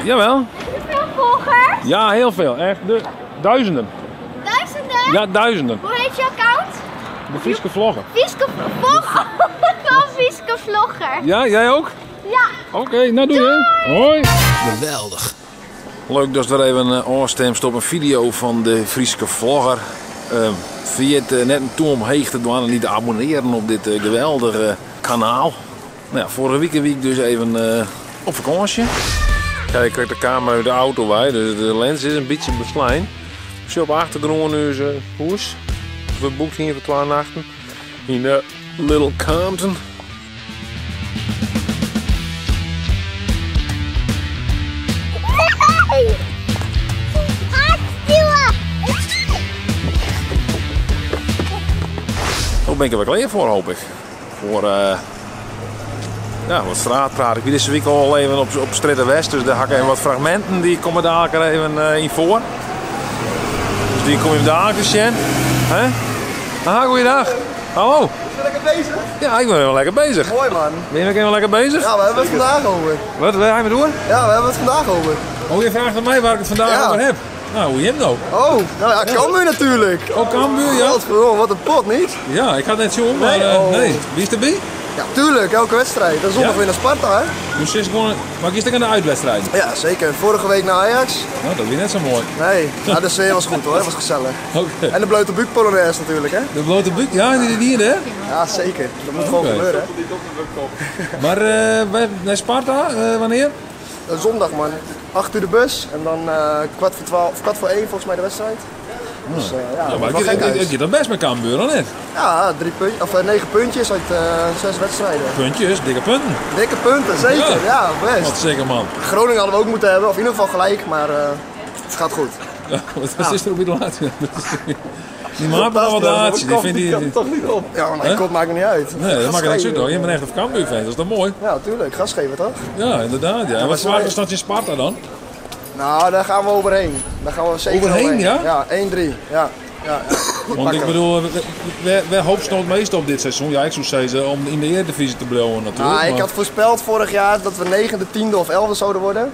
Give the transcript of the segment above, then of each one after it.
Jawel. Veel volgers? Ja, heel veel. Echt de duizenden. Duizenden? Ja, duizenden. Hoe heet je account? De Fryske Vlogger. Fryske Vlogger. Fryske Vlogger. Ja, jij ook? Ja. Oké, nou doei hè. Hoi. Geweldig. Leuk dat we even afstemst op een video van de Fryske Vlogger. Via het net een toe omheen te doen en niet te abonneren op dit geweldige kanaal. Vorige week week dus even op vakantie. Kijk, ik krijg de camera uit de auto bij, dus de lens is een beetje beslijn. Ik zie op de achtergrond nu zijn hoes. We boekten hier voor 2 nachten in de Little Compton. Nee! Daar ben ik er wel klaar voor, hoop ik. Voor wat straatpraat. Ik ben deze week al even op Strjitte West, dus daar heb ik even wat fragmenten die komen daar even in voor. Dus die kom je daar te zien. Hè? Ah, goeiedag. Hallo. Ben je lekker bezig? Ja, ik ben wel lekker bezig. Mooi man. Ben je ook helemaal lekker bezig? Ja, we hebben het vandaag over. Wat, waar gaan we door? Ja, we hebben het vandaag over. Oh, je vraagt aan mij waar ik het vandaag Ja. over heb. Nou, hoe je hem nou? Oh, nou ja, Cambuur natuurlijk. Oh, Cambuur, ja. Godverdomme, wat een pot, niet? Ja, ik had net zo om, maar, Nee, oh. nee. Wie is erbij? Ja, tuurlijk, elke wedstrijd. Dat is zondag Ja? weer naar Sparta, hè? Dus is gewoon, maar ik is ook aan de uitwedstrijd? Ja, zeker. Vorige week naar Ajax. Nou, dat is weer net zo mooi. Nee, nou, de sfeer was goed hoor, het was gezellig. Oké. En de blote buik Polonaise natuurlijk, hè? De blote buik, ja, die hier, hè? Ja, zeker. Dat moet gewoon Oké. gebeuren, hè? Maar naar Sparta, wanneer? Zondag, man. 8 uur de bus en dan kwart voor twaalf, of kwart voor één volgens mij de wedstrijd. Dus ja, Ja, maar dat is wel gek het huis. gaat dan best met Cambuur, dan net? Ja, drie punt, of 9 puntjes uit 6 wedstrijden. Puntjes, dikke punten. Dikke punten, zeker. Ja. Ja, best. Wat zeker, man. Groningen hadden we ook moeten hebben, of in ieder geval gelijk, maar het gaat goed. Ja, wat is er op de laatste? Die maakt wel wat laatste. Die vindt die, die- toch niet op. Ja, maar mijn Hè? kop maakt me niet uit. Nee, dat maakt niks uit Gas hoor. Je bent echt een Cambuur-fan, dat is toch mooi? Ja, tuurlijk. Gas geven toch? Ja, inderdaad. Ja. En wat maar zwaar is dat in Sparta dan? Nou, daar gaan we overheen. Daar gaan we zeker Overheen, overheen. ja? Ja, 1-3. Ja. Ja, ja. Want ik Pakken. bedoel, we hopen nog het meeste op dit seizoen. Ja, ik zou zeggen om in de Eredivisie te blijven natuurlijk. Nou, ik maar had voorspeld vorig jaar dat we 9e, 10e of 11e zouden worden.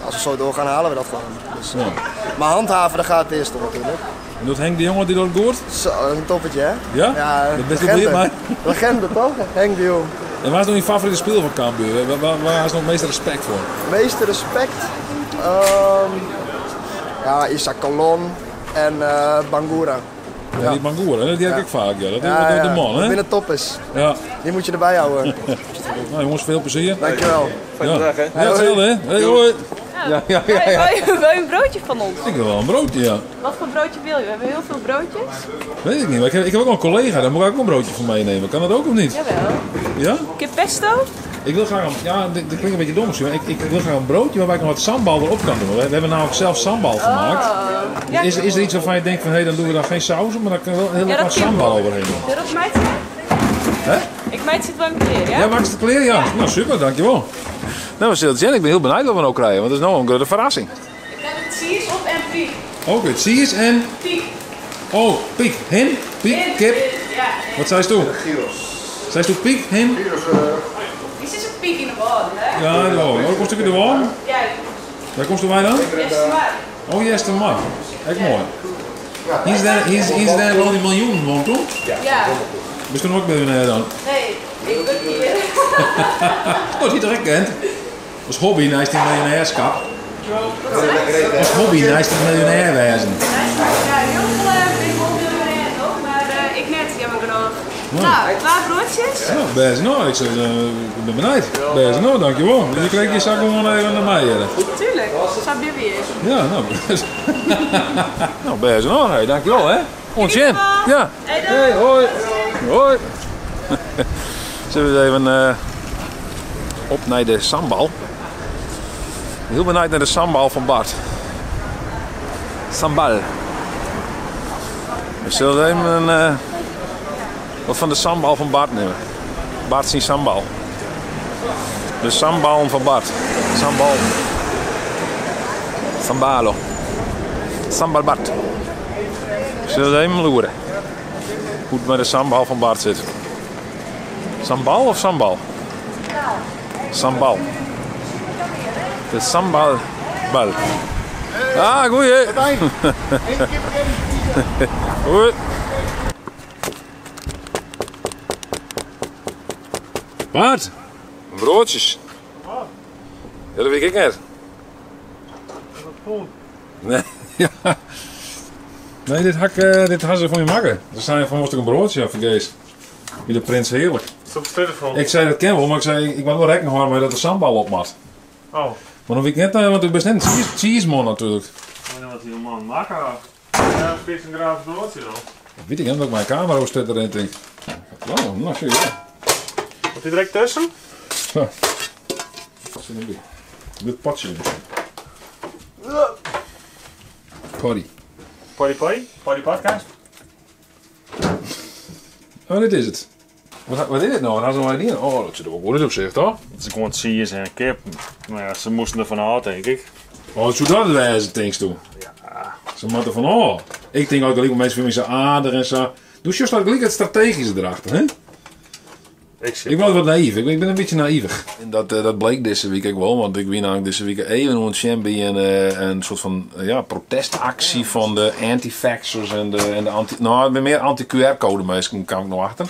Als we zo doorgaan, halen we dat gewoon. Dus, Ja. Maar handhaven, daar gaat het eerst om natuurlijk. En doet Henk de Jonge die dat goed? Zo, dat is een toppetje, hè? Ja? Ja, Dat best legende. wel maar. Legende toch? Henk de Jong. En waar is nog je favoriete speler van Cambuur? Waar is nog het meeste respect voor? Meeste respect? Ja, Issa Kallon en Bangura. Ja, Ja. die Bangura, hè? Die heb ik Ja. ook vaak. Ja. Dat is Ja, de ja. man, hè? Binnen top is. Ja. Die moet je erbij houden. Nou jongens, veel plezier. Dankjewel. Fijne ja. dag, hè? Ja, hetzelfde, hè? Hey, hoi. Ja, ja, ja, ja. Wil je een broodje van ons? Ik wil wel een broodje, ja. Wat voor broodje wil je? We hebben heel veel broodjes. Weet ik niet, maar ik heb ook wel een collega, daar moet ik ook een broodje van meenemen. Kan dat ook of niet? Jawel. Ja? Kip pesto? Ik wil graag een, ja, dit klinkt een beetje dom misschien, maar ik wil graag een broodje waarbij ik nog wat sambal erop kan doen. We hebben namelijk zelf sambal gemaakt. Oh. Ja, Is er iets waarvan je denkt van, hé, dan doen we daar geen saus op, maar dan kan ik wel heel Ja, wat dat kan sambal wel. overheen doen. Wil dat meid zijn? Hè? Ik meid zit wel in kleren, ja? Ja, maak ze de kleren? Ja. Nou, super, dankjewel. Nou, we zullen het zien. Ik ben heel benieuwd wat we nou krijgen, want het is nou een grote verrassing. Ik heb het siers op en piek. Oké, het siers en... Piek. Oh, piek. Hin, piek, Hin, kip. hin, ja. Wat zei ze toen? Zei ze toen piek, hin? Is dit een piek in de wal, hè? Ja, de wal. Oh, komt stukje de wal? Ja. Waar komt er wij dan? Jestermar. Oh, Jestermar. Echt mooi. Hier is daar, hier is, hier is daar al die miljoenen woont, toch? Ja. Ben je toen ook bij hun dan? Nee, ik ben hier. Oh, die direct kent. Als hobby naast die miljonairskap. Als hobby naast die miljonair wezen. Ja, heel veel ben wel miljonair, toch? Maar ik net, jammer genoeg. Nou, 12 broodjes. Ja, best nou. Ik zeg, ik ben benieuwd. Best nou, dankjewel. Dus je krijgt je zak gewoon even naar mij. Hè. Tuurlijk, zo ben je weer. Ja, nou best. Nou, best nou, hey, dankjewel hè. Ontjen. Ja. Hey, dag. Hey, hoi. Hoi. Zullen we eens even op naar de sambal. Heel benieuwd naar de sambal van Bart. Sambal. We zullen even wat van de sambal van Bart nemen. Bart zijn sambal. De sambal van Bart. Sambal. Sambalo. Sambal Bart. We zullen even loeren. Hoe het met de sambal van Bart zit. Sambal of sambal? Sambal. De sambal Bal. Ah, goeie. Hoi. Wat? Broodjes. Ja, dat weet ik net. Nee, ja. Nee, dit hak, eh, dit hadden ze van je makken. Ze zijn van was een broodje vergeest. Bij de Prins Heerlijk. Ik zei dat ken wel, maar ik zei ik wil wel rekening houden met dat de sambal op moet. Oh. Maar dan weet ik net, eh, want ik ben net een cheese, cheeseman natuurlijk. Maar wat die man maken. Ja, 14 graden broodje dan. Dat weet ik niet, dat ik mijn camera zit erin denk. Nou, nou zie je wel. Wat die direct tussen? Zo. Wat zit erbij? Dit potje. Potty. Party party? Party podcast? Oh, dit is het. Wat, wat is dit nou? Wat hadden ze nou idee? Oh, dat zit er wel goed op zich, toch? Het is gewoon cheese en kip. Maar ja, ze moesten ervan af, denk ik. Oh, het zou dat wijzen, denk toe. Ja. Ze moeten van oh. Ik denk ook dat ik mensen vinden ze aardig en zo. Doe juist dat gelijk het strategische erachter, hè? Ik zit Ik ben wat naïef. Ik ben, ik ben een beetje naïvig. En dat, eh, dat bleek deze week ook wel, want ik ben namelijk deze week even ontzettend bij een, eh, een soort van eh, ja, protestactie van de anti-vaxxers en de, en de anti... Nou, ik ben meer anti-QR-code mensen, kan ik nog achter.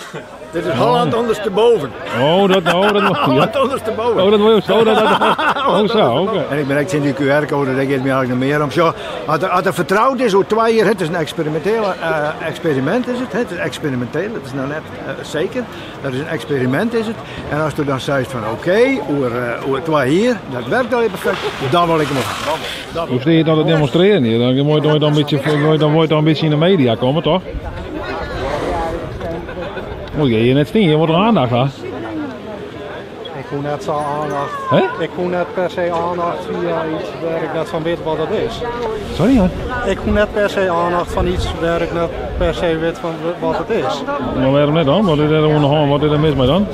Dit is Holland ondersteboven. Oh, dat, oh, dat, ja. Holland ondersteboven. Oh, dat wil je zo. Dat, dat, oh, zo, oké. En ik ben echt in die QR-code, daar gaat me eigenlijk nog meer om. Zo, als er, als er vertrouwd is hoe twee jaar, het is een experimentele eh, experiment is het. Het is experimenteel, het is nou net eh, zeker. Dat is een experiment is het. En als u dan zegt van oké, over, eh, over twee hier, dat werkt al even perfect, dan wil ik hem ook. Hoe sta je dan te demonstreren hier? Dan moet je dan een beetje, moet je dan, moet je dan een beetje in de media komen, toch? Moet je hier net zien, je wordt er aandacht aan. Ik hoef net zo aandacht. Hè? Ik hoef net per se aandacht via iets waar ik net van weet wat dat is. Sorry hoor. Ik hoef net per se aandacht van iets waar ik net per se weet van wat het is. Maar waarom net dan? Wat is er onderhand? Wat is er mis mee dan?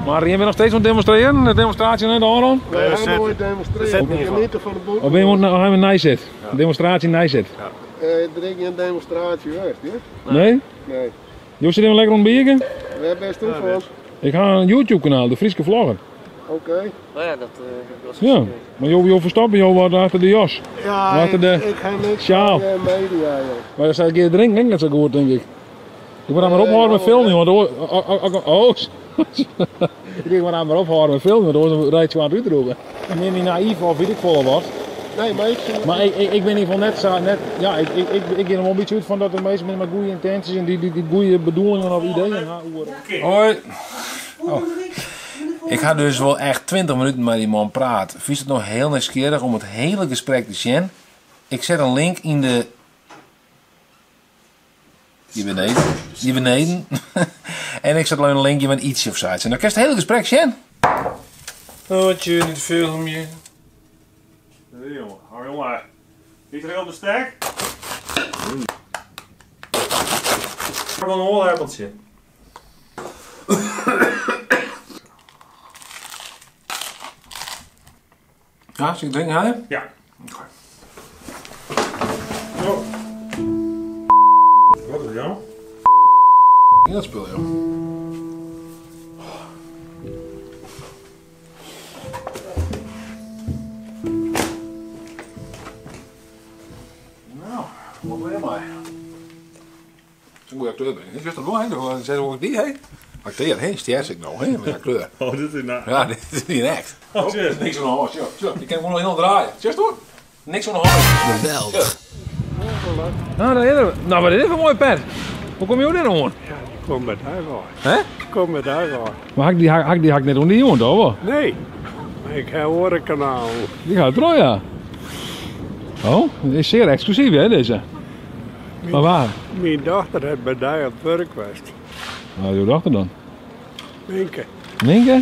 Maar je bent nog steeds aan het demonstreren? De demonstratie in de Aron? Nee, We gaan nooit demonstreren. Ik geniet van de boek. Of ben je moet nou gaan we zit? Demonstratie Nijzit. Eh, er is geen demonstratie geweest, hè? Nee? Nee. Jo zit even lekker ontbijten? We hebben best toeval. Ik ga een YouTube kanaal, de Frieske Vlogger. Oké. Oh ja, dat was Ja. Maar jo, jo verstoppen jo wat achter de jas. Ja, Achter ik, de ik ga niks sjaal. van eh, media, joh. Maar dan zou ik hier drinken, net zo goed, denk ik. Ik moet aan maar ophouden met filmen, want oh, oh, oh, oh. Ik denk maar aan maar ophouden met filmen, want dan rijdt je aan het uitroepen. Ik ben niet naïef of weet ik veel wat. Nee, maar ik zie... Maar ik, ik, ik ben in ieder geval net zo, net, ja, ik, ik, ik, ik ga er wel een beetje uit van dat de meesten met maar goede intenties en die, die, die goede bedoelingen of ideeën hebben. Hoi. Oh. Ik ga dus wel echt 20 minuten met die man praten. Vind je het nog heel nieuwsgierig om het hele gesprek te zien? Ik zet een link in de. Hier beneden. Hier beneden. en ik zet alleen een linkje met ietsje of zoiets. En dan kun je het hele gesprek zien. Wat je niet filmpje. Nee, jongen. Hou jongen. Niet er heel bestek. Ik wil een oorappeltje. Ja, zie ik drinken, hè? Ja. Oh. Wat is jou? Ja, dat spul, joh. Nou, wat wil je maar? Zo'n goede acteur ben ik. Ik wist dat wel, hè? Dat zei ook die, hè? Acteur, hè? Ster ik nou, hè? Met acteur. Oh, dit is nou. Ja, dit is niet echt. Oh, shit. Niks aan de hand, joh. Zo, je kan gewoon nog heel draaien. Just hoor. Niks aan de hand. Geweldig. Nou, dat is er. Nou, wat is dit voor een mooie pet? Hoe kom je dit aan? Ik kom bij daar aan. Hè? Ik kom bij daar aan. Maar hak die, hak die hak net onder die jongen, toch? wel? Nee, ik heb orenkanaal. Die gaat er ja. Oh, dit is zeer exclusief, hè, deze. Maar waar? Mijn dochter heeft bij daar op het werk geweest. Nou, je dochter dan? Minke. Minke?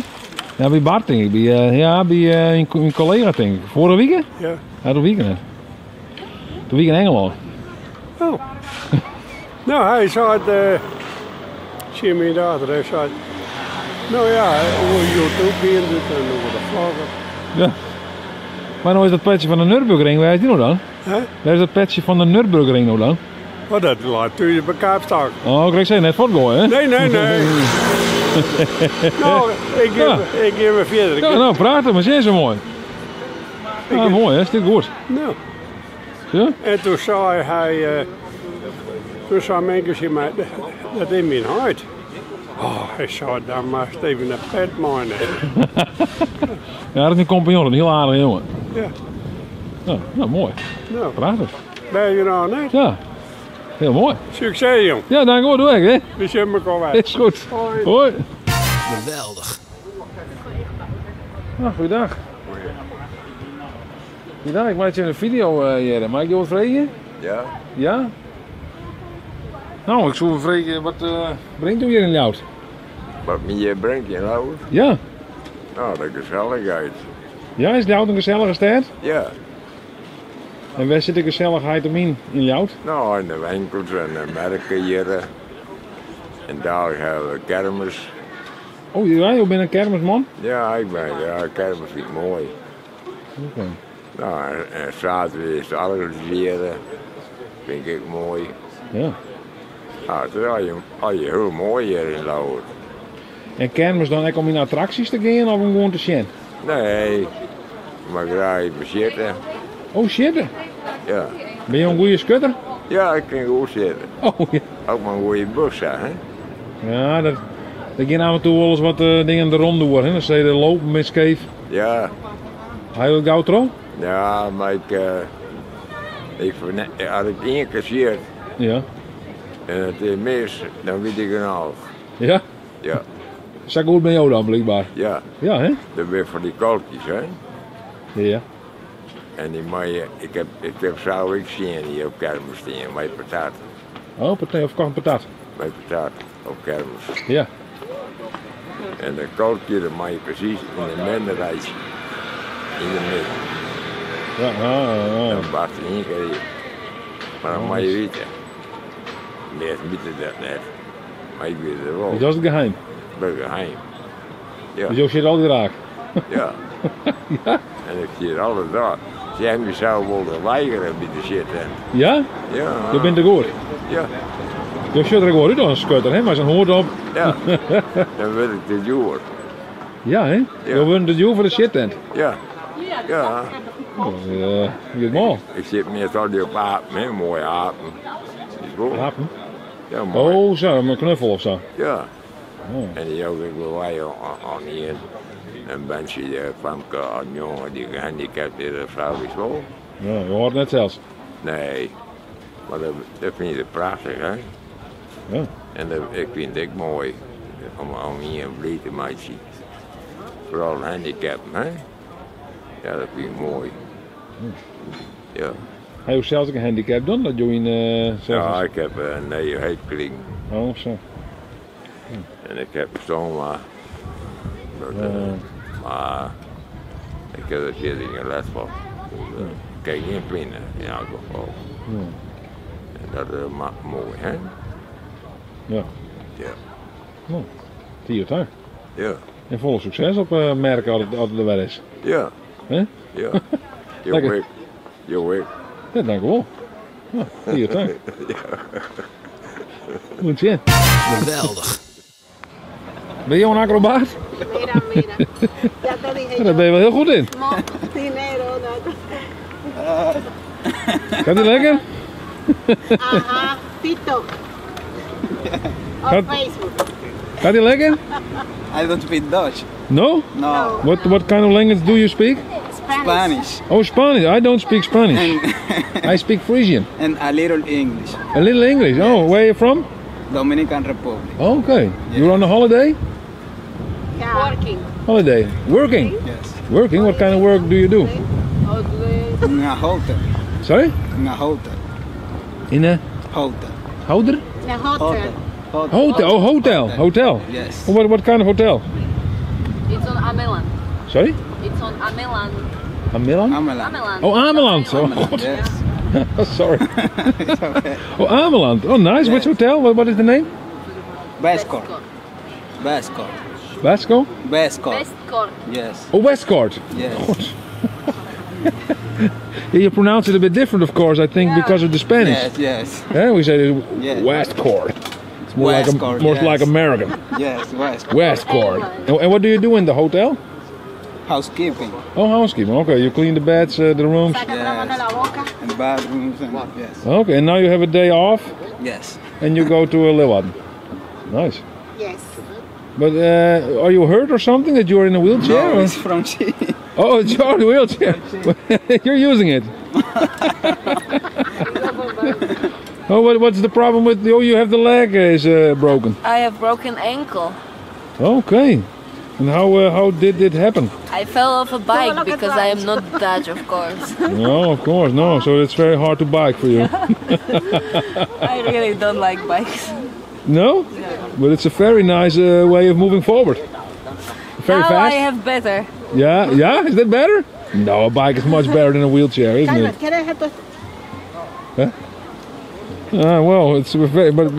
Ja, bij Bart denk ik. Bij, eh, ja, bij eh, een, een collega denk ik. Vorige week? Ja. Ja, toen weekend. Toen week in Engeland. Oh. nou, hij zei het, eh, zie mijn dochter, hij zei, nou ja, over YouTube hier doet en over de vlaggen. Ja. Maar nou is dat petje van de Nürburgring, waar is die nou dan? Hè? Waar is dat petje van de Nürburgring nou dan? Oh, dat laat u bij Kaapstad. Oh, ik zei net voortgooien, hè? Nee, nee, nee. nou, ik geef, Ja. ik geef me verder. Ja, nou, praat er maar, zeer zo mooi. Ah, moai hè, stiet goed. No. Ja? En toen sei hy, toen sei Minke tsjin my, dat is myn heit. Oh, hy sei, dan moatst even in pet meinimme. Ja, dat is myn kompanjon, in hiel aardige jonge. Ja. Nou, nou moai. No. Prachtich. Ben je nou net? Ja. Hiel moai. Sukses jong. Ja, dankewol, doe ek hè. We sjogge mekoar wer. Is goed. Hoi. Hoi. Geweldich. Nou, goeiedag. Goeiedag, ik meitsje even in video hjir. Mei ik jo wat freegje? Ja. Ja? No, ik soe even freegje, wat bringt jo hjir yn Ljouwert? Wat my hjir bringt yn Ljouwert? Ja. No, de gesellichheid. Ja, is Ljouwert in gesellige stêd? Ja. En wêr sit de gesellichheid him yn, yn Ljouwert? No, yn de winkels en de merken hjir. En daliks hawwe we kermis. Oh, ja, jo binne in kermisman? Ja, ik bin, ja, kermis fyn ik moai. Oké. No, en saterdei is it organisearre. Fyn ik ek moai. Ja. Ah, it is allegear hiel moai hjir yn Ljouwert. En kermis dan ek om yn attraksjes te gean of om gewoan te sjen? Nee, mar graach even sjitte. Oh, sjitte? Ja. Binne jo in goede skutter? Ja, ik kin goed sjitte. Oh, ja. As ik mar in goede bus ha, hè. Ja, dat, der gean af en toe wolris wat dingen de ronde oer, hè. Dan stean de lopen min skeef. Ja. Ha jo it gau troch? Ja, mar ik, ik as ik ien kear sjit ja. en it is mis, dan wit ik genôch. Ja? Ja. Sa goed binne jo dan blykber? Ja. Ja, hè? Dat binne fan dy kolkjes, hè? Ja. En dy meie, ik heb, ik heb sels ek sjen hjir op kermis stean, mei patat. Oh, patat, of kocht patat? Mei patat, op kermis. Ja. En dat kolkje, dat mei je presys yn de minderheid, yn de midden. Ja, ah, ah. Dan barst ien kear iepen. Mar dan moatte je witte. Measten witte dat net. Mar ik wit it wol. Dus dat is it geheim? Dat is it geheim. Ja. Dus jo sjitte altyd raak? Ja. Ja? En ik sjit altyd raak. Se hawwe my sels wol te weigeren by de sjittent. Ja? Ja. Jo binne te goed? Ja. Jo sjogge der ek wol út as in skutter, hè? Mei sa'n hoed op. Ja. Dan wurd ik te djoer. Ja, hè? Ja. Jo wurde te djoer foar de sjittent? Ja. Ja. Dat giet mâl. Ik sjit meastal op apen, hè? Moaie apen. Is wol. Apen? Ja, moai. Oh, sa, in knuffel of sa. Ja. Oh. En dy jou ik wol wei oan ien. In berntsje, famke of jonge dy't gehandikapt is of sa, witst wol. Ja, jo hâldt net sels. Nee, mar dat fyn ik prachtich, hè. Ja. En dat, ik fyn it ek moai om ien bliid te meitsjen. Foaral handikappen, hè. Ja, dat fyn ik moai. Ja. Ha jo sels ek in handicap dan? Dat jo yn sels Ja, ik heb in nije heup krigen. Oh, sa. En ik heb in stoma. Dat, mar ik heb der fierder gjin lêst fan. Dus, ik ha gjin pine yn elk gefal. En dat is moai, hè? Ja. Ja. No, tige tank. Ja. En folle sukses op 'e merk as it der wer is. Ja. Hè? Ja. Jo Lekker. ek. Jo ek. Ja, dankewol. Ja, tige tank. Ja. Oant sjen. Geweldich. Binne jo in akrobaat? Mira, mira. Ya te dije. Dêr binne je wol hiel goed yn. Dinero, no. Gaat die lekker? Aha, TikTok. Of Facebook. Gaat die lekker? I don't speak Dutch. No? No. What kind of language do you speak? Spanish. Oh, Spanish. I don't speak Spanish. I speak Frisian. And a little English. A little English. Oh, where are you from? Dominican Republic. Okay. You're on a holiday? Yeah. Working. Holiday. Working? Yes. Working? What kind of work do you do? In a hotel. Sorry? In a hotel. In a? Hotel. Houder? In a hotel. Hotel. Hotel. Oh, hotel. Hotel. Yes. What kind of hotel? It's on Ameland. Sorry? It's on Ameland. Ameland? Ameland. Oh, Ameland. Oh, Ameland, God. yes. Sorry. It's okay. Oh, Ameland. Oh, nice. Which hotel? What is the name? Westcourt. Westcourt. Vasco? Westcourt. Westcourt. Yes. Oh, Westcourt. Yes. God. Yeah, you pronounce it a bit different, of course, I think, because of the Spanish. Yes, yes. Yeah, we say it Yes. Westcourt. It's more like Westcourt, more yes. like American. Yes, Westcourt. Westcourt. And what do you do in the hotel? Housekeeping. Oh, housekeeping. Okay, you clean the beds, the rooms. Yes. And the bathrooms and yes. Okay, and now you have a day off. Yes. And you go to Leeuwarden. Nice. Yes. But are you hurt or something that you're in a wheelchair? No, or? it's from she. Oh, it's your wheelchair. you're using it. oh, what's the problem with? Oh, you have the leg is broken. I have broken ankle. Okay. And how did it happen? I fell off a bike because I am not Dutch, of course. No, of course, no. So it's very hard to bike for you. I really don't like bikes. No? But it's a very nice way of moving forward. Very now fast. I have better. Yeah, yeah. Is that better? No, a bike is much better than a wheelchair, isn't it? ¿Quieres esto? Huh? Ah, well, it's very, but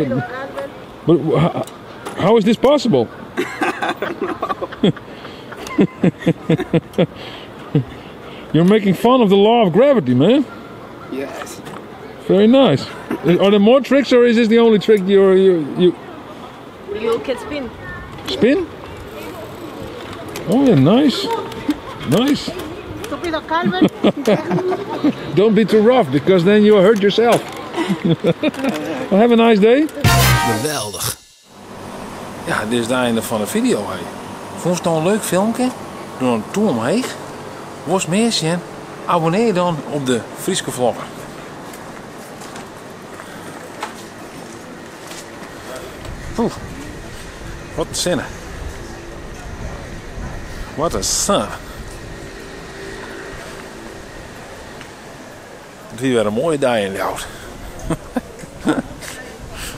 how is this possible? You're making fun of the law of gravity, man. Yes. Very nice. Are there more tricks, or is this the only trick you You can spin. spin? Oh yeah, nice, nice. Estúpido Calvin. Don't be too rough, because then you hurt yourself. Well, have a nice day. Geweldig. Ja, dit is het einde van de video. Hey. Vond je het nou een leuk filmpje? Doe dan een toe omheeg. Worst meer zien? Abonneer dan op de Fryske Vlogger. Poeh, wat een zinnen. Wat een zin. Het is weer een mooie dag in Ljouwert.